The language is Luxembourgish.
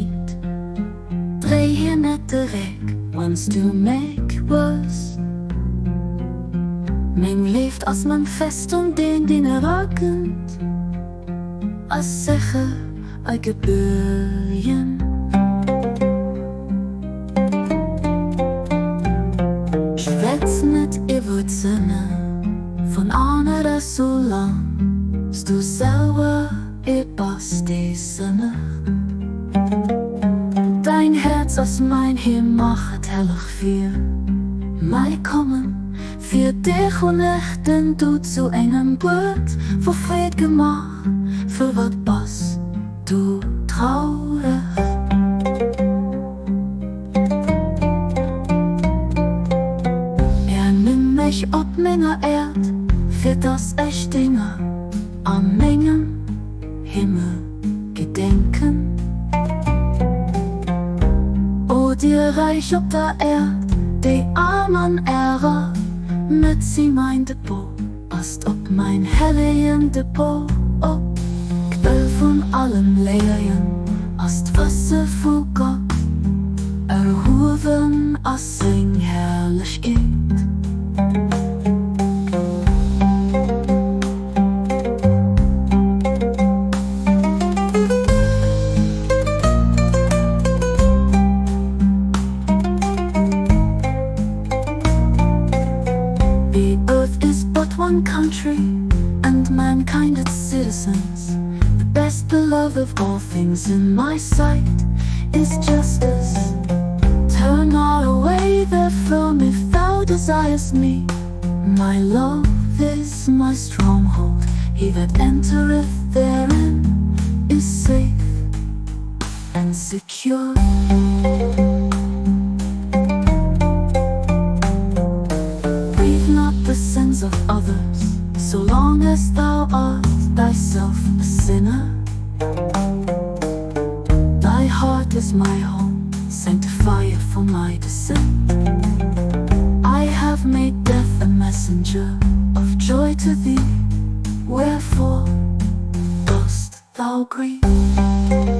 steet. Dréi hir net de Réck, wann s du mech hues. Meng Léift ass meng Festung, deen deen erakënnt, ass sécher a gebuergen. Schwätz net iwwer d'Sënne vun anere soulaang s du selwer ee bass dee sënnegt. Däin Häerz ass mäin Heem, mach et helleg fir mäi Kommen. Fir dech hunn ech den Doud zu engem Buet vu Freed gemaach, firwat bass du traureg? Ernimm mech op menger Äerd, fir dass ech denger a mengem Himmel gedenken. O dir Räich op der Äerd, déi aarm an ärer Mëtt si mein Depot, passt op mein hellegen Depot op. D'Quell vun allem Léien ass d'Wësse vu Gott, erhuewen ass seng Herrlechkeet. The earth is but one country and mankind its citizens The best beloved of all things in my sight is justice Turn not away therefrom if thou desirest me My love is my stronghold, he that entereth therein is safe and secure. Grieve not the sins of others, so long as thou art thyself a sinner. Thy heart is my home, sanctify it for my descent. I have made death a messenger of joy to thee, wherefore dost thou grieve?